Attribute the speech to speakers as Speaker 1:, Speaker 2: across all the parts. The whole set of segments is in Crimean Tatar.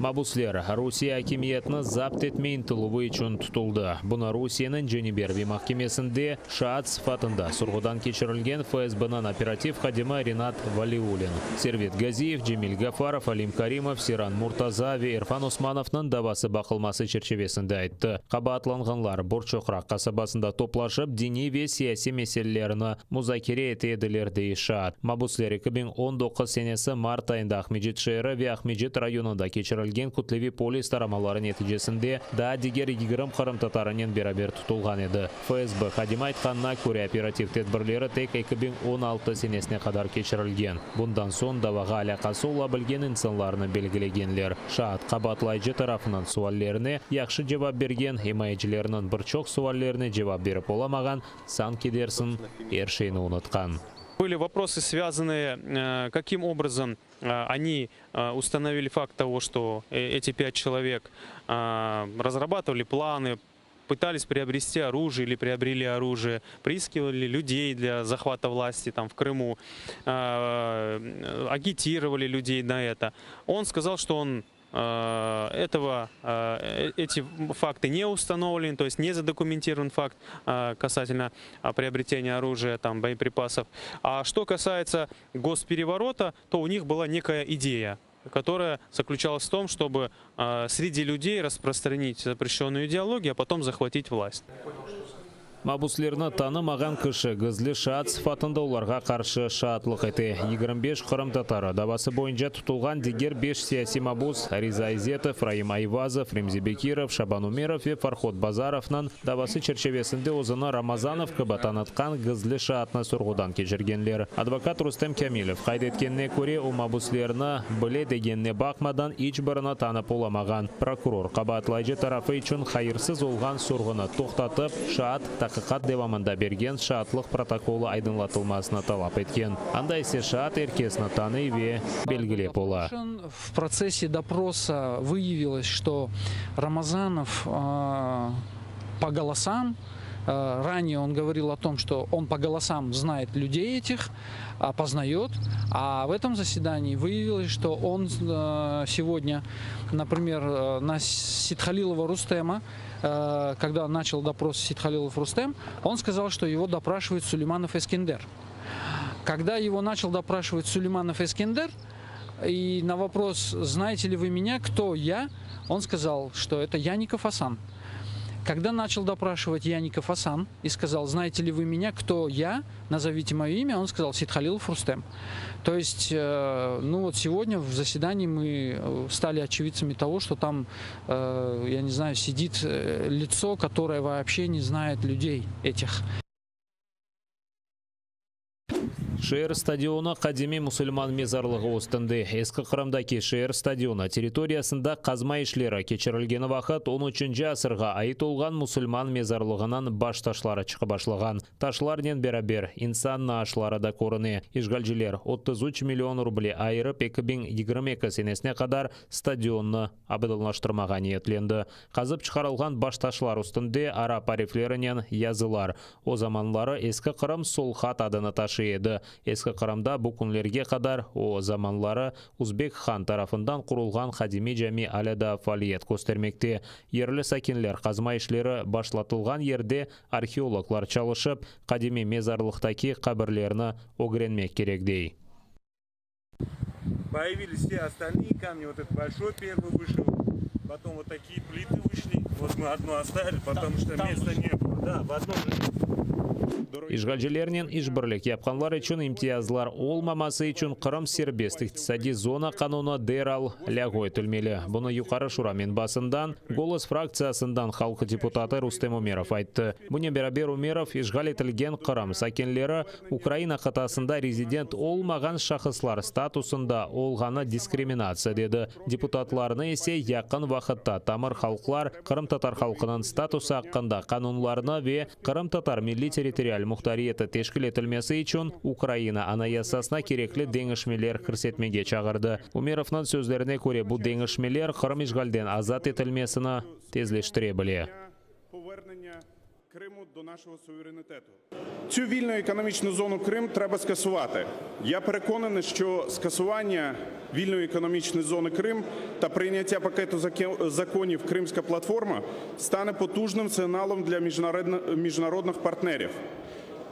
Speaker 1: Mabusler Rusiye akimiyetini zapt etme ıntıluvı içün tutuldı. Bunı Rusiyeniñ Cenübiy arbiy mahkemesinde şaat sıfatında sorğudan keçirilgen FSBniñ operativ hadimi Rinat Valiulin, Servet Gaziyev, Cemil Gafarov, Alim Karimov, Seyran Murtaza ve Erfan Osmanovnıñ davası baqılması çerçivesinde ayttı. Qabaatlanğanlar Borçoqraq qasabasında toplaşıp, diniy ve siyasiy meselelerni muzakere ete ediler, dey şaat. Mabusler 2019 senesi mart ayında Aqmescit şeeri ve Aqmescit rayonında keçirilgen kütleviy polis taramaları neticesinde daa diger 20 qırımtatarınen beraber tutulğan edi. FSB hadimi aytqanına köre, operativ tedbirleri tek 2016 senesine qadar keçirilgen. Bundan soñ davağa alâqası ola bilgen insanlarnı belgilegenler. Şaat qabaatlayıcı tarafınıñ suallerine yahşı cevap bergen, imayecileriniñ bir çoq suallerine cevap berip olamağan, sanki dersiñ er şeyni unutqan.
Speaker 2: Были вопросы, связанные, каким образом они установили факт того, что эти пять человек разрабатывали планы, пытались приобрести оружие или приобрели оружие, приискивали людей для захвата власти там в Крыму, агитировали людей на это. Он сказал, что он эти факты не установлены, то есть не задокументирован факт касательно приобретения оружия, там, боеприпасов. А что касается госпереворота, то у них была некая идея, которая заключалась в том, чтобы среди людей распространить запрещенную идеологию, а потом захватить власть.
Speaker 1: Mabuslerni tanımağan kişi gizli şaat sıfatında olarğa qarşı şaatlıq ete. 25 qırımtatarı davası boyunca tutulğan diger 5 siyasiy mabus Riza İzetov, Raim Ayvazov, Remzi Bekirov, Şaban Umerov ve Farhod Bazarovnıñ davası çerçivesinde özüni Ramazanov kibi tanıtqan gizli şaatnı sorğudan keçirgenler. Advokat Rustem Kâmilev qayd etkenine köre, o mabuslerni bile degenine baqmadan iç birini tanıp olamağan. Prokuror qabaatlayıcı tarafı içün hayırsız olğan sorğunı toqtatıp, şaat taqiqat devamında bergen şaatlıq protokolı aydınlatılmasını talap etken. Anda ise şaat er kesni tanıy ve belgilep ola.
Speaker 3: В процессе допроса выявилось, что Рамазанов по голосам, ранее он говорил о том, что он по голосам знает людей этих, опознает, а в этом заседании выявилось, что он сегодня, например, на Ситхалилова Рустема, когда начал допрос Ситхалилов Рустем, он сказал, что его допрашивает Сулейманов Эскендер. Когда его начал допрашивать Сулейманов Эскендер, и на вопрос, знаете ли вы меня, кто я, он сказал, что это Яников Асан. Когда начал допрашивать Яников Асан и сказал, знаете ли вы меня, кто я, назовите мое имя, он сказал Ситхалилов Рустем. То есть, ну вот сегодня в заседании мы стали очевидцами того, что там, я не знаю, сидит лицо, которое вообще не знает людей этих.
Speaker 1: Şeer stadionı qadimiy musulman mezarlığı üstünde. Eski Qırımdaki şeer stadionı territoriyasında qazma işleri keçirilgeni vaqıt 13 asırğa ait olğan musulman mezarlığınıñ baş taşları çıqıp başlağan. Taşlarnen beraber insan naaşları da körüne. İşğalciler 33 million ruble ayırıp 2022 senesine qadar stadionnı abadanlaştırmağa niyetlendi. Qazıp çıqarılğan baş taşlar üstünde arap ariflerinen yazılar. O zamanları Eski Qırım Solhat adını taşıy edi. Eski Qırımda bu künlerge qadar o zamanları Özbek han tarafından qurulğan qadimiy cami alâ da faaliyet köstermekte. Yerli sakinler qazma işleri başlatılğan yerde arheologlar çalışıp, qadimiy mezarlıqtaki qabirlerni ögrenmek kerek dey.
Speaker 4: Появились все остальные камни. Вот этот большой первый вышел. Потом вот такие плиты вышли. Вот мы одну оставили, потому что места не было. Да, в одном же
Speaker 1: İşğalcilernen işbirlik yapqanlar içün imtiyazlar olmaması içün Qırım serbest iqtisadiy zona qanunı deral lâğu etilmeli. Bunı Yuqarı Şura menbasından Golos fraktsiyasından halq deputatı Rustem Umerov ayttı. Bunen beraber Umerov işğal etilgen Qırım sakinleri Ukraina qıtasında rezident olmağan şahıslar statusında olğanı diskriminatsiya dedi. Deputatlarnı ise yaqın vaqıtta tamır halqlar qırımtatar halqınıñ statusı aqqında qanunlarnı ve qırımtatar milliy territorial muhtariyeti teşkil etilmesi içün Ukraina Anayasasına kerekli deñişmeler kirsetmege çağırdı. Umerovnıñ sözlerine köre, bu deñişmeler Qırım işğalden azat etilmesini tezleştire bile.
Speaker 4: Криму до нашого суверенітету. Цю вільну економічну зону Крим треба скасувати. Я переконаний, що скасування вільної економічної зони Крим та прийняття пакету законів Кримська платформа стане потужним сигналом для міжнародних партнерів.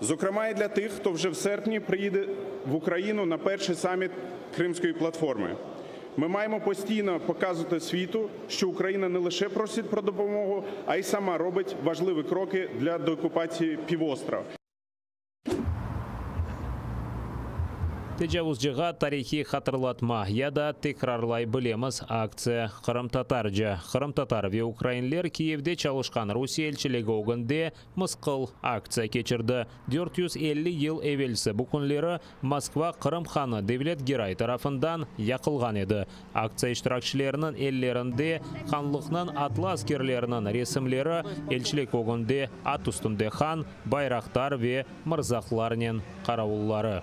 Speaker 4: Зокрема, і для тих, хто вже в серпні приїде в Україну на перший саміт Кримської платформи. Ми маємо постійно показувати світу, що Україна не лише просить про допомогу, а й сама робить важливі кроки для деокупації півострова.
Speaker 1: Tecavuzcığa tarihiy hatırlatma ya da tekrarlay bilemiz aktsiya qırımtatarca. Qırımtatar ve ukrainler Kiyevde çalışqan Rusiye elçiligi ögünde mısqıl aktsiya keçirdi. 450 yıl evelsi bu künleri Moskva Qırım hanı Devlet Geray tarafından yaqılğan edi. Aktsiya iştirakçileriniñ ellerinde hanlıqnıñ atlı askerleriniñ resimleri, elçilik ögünde at üstünde han, bayraqtar ve mırzaqlarnen qaravulları.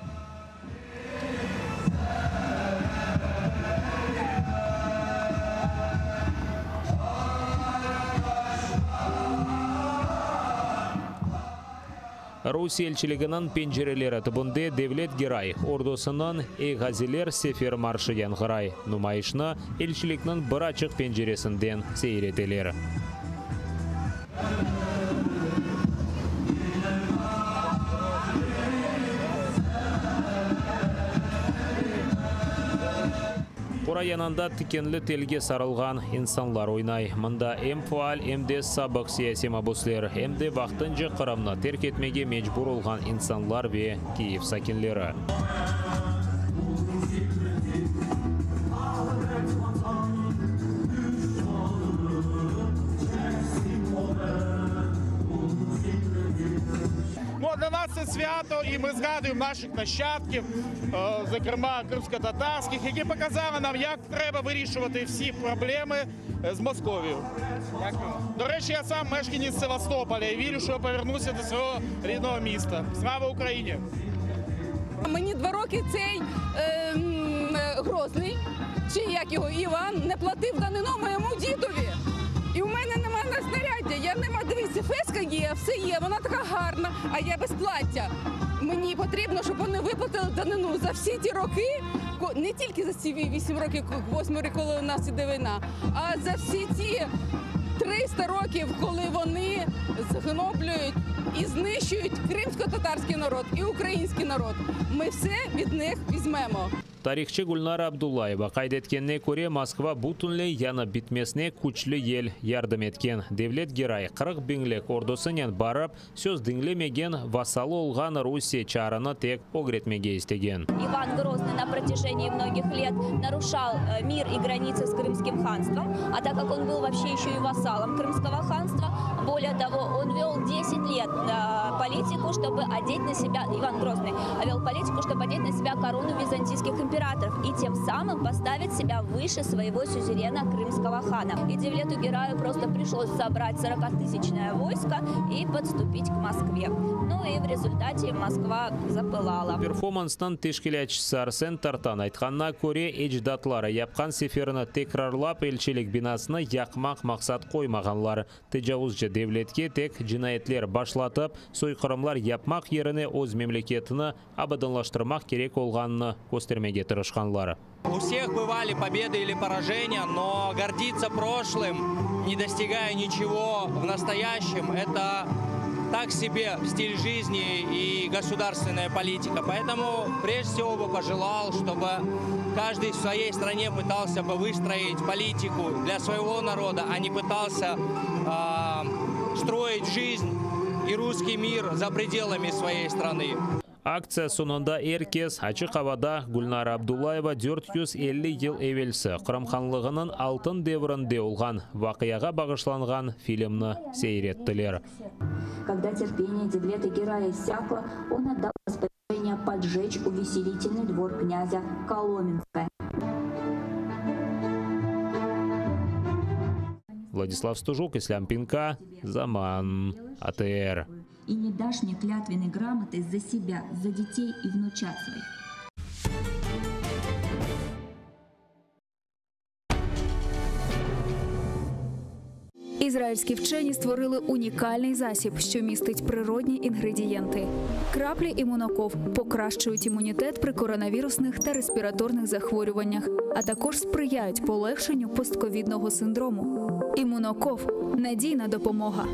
Speaker 1: Rusiye elçiliginiñ pencereleri tübünde Devlet Geray ordusınıñ Ey ğaziler sefer marşı yañğıray. Numayışnı elçilikniñ bir açıq penceresinden seyir eteler. Qora yanında tikenli telge sarılğan insanlar oynay. Mında em faal, em de sabıq siyasiy mabüsler, em de vaqtınca Qırımnı terk etmege mecbur olğan insanlar ve Kiyev sakinleri.
Speaker 5: Naşçadkiv, зокрема кримськотатарських, які показали нам, як треба вирішувати всі проблеми з Московією. До речі, я сам мешканець Севастополя і вірю, що я повернуся до свого рідного міста. Слава Україні!
Speaker 6: Мені 2 роки цей Грозний, чи як його, Іван, не платив данину моєму дідові. І у мене немає знаряддя, я нема, дивіться, феска є, все є, вона така гарна, а я без плаття. Мені потрібно, щоб вони виплатили данину за всі ті роки, не тільки за ці 8 років, 8 років, коли у нас іде війна, а за всі ті 300 років, коли вони згноблюють і знищують кримсько-татарський народ і український народ. Ми все від них візьмемо.
Speaker 1: Tarihçı Gülnara Abdullayeva qayd etkenine köre, Moskva bütünley yanıp bitmesine küçlü yel yardım etken. Devlet Geray 40 biñlik ordusınen barıp, söz diñlemegen vassalı olğan Rusiye çarını tek ögretmege istegen.
Speaker 7: İvan Groznıy na протяжении многих лет нарушал мир и границы с Крымским ханством, а так как он был вообще еще и вассалом Крымского ханства, более того, он вел 10 лет политику, чтобы одеть на себя, Иван Грозный вел политику, чтобы одеть на себя корону византийских императоров и тем самым поставить себя выше своего сюзерена крымского хана. И Девлету Гераю просто пришлось собрать 40-тысячное войско и подступить к Москве. И в результате Москва запылала.
Speaker 1: Performansnıñ teşkilâtçısı Arsen Tartan aytqanına köre, ecdatları yapqan seferini tekrarlap, elçilik binasını yaqmaq maqsat qoymağanlar. Tecavuzcı devletke tek cinayetler başlatıp, soyqırımlar yapmaq yerine öz memleketini abadanlaştırmaq kerek olğanını köstermege tırışqanlar.
Speaker 8: У всех бывали победы или поражения, но гордиться прошлым, не достигая ничего в настоящем, это так себе стиль жизни и государственная политика. Поэтому прежде всего бы пожелал, чтобы каждый в своей стране пытался бы выстроить политику для своего народа, а не пытался строить жизнь и русский мир за пределами своей страны.
Speaker 1: Aktsiya soñunda er kes açıq avada Gülnara Abdullayeva 450 yıl evelsi Qırım hanlığınıñ altın devrinde olğan vaqiağa bağışlanğan filmni seyir ettiler.
Speaker 7: Когда терпение Девлета Герая иссякло, он отдал распоряжение поджечь увеселительный двор князя Коломенское.
Speaker 1: Владислав Стужук, Ислям Пинка, Заман, АТР.
Speaker 7: И не дашь мне клятвенной грамоты за себя, за детей и внучат своих.
Speaker 9: Ізраїльські вчені створили унікальний засіб, що містить природні інгредієнти. Краплі імуноков покращують імунітет при коронавірусних та респіраторних захворюваннях, а також сприяють полегшенню постковідного синдрому. Імуноков надійна допомога.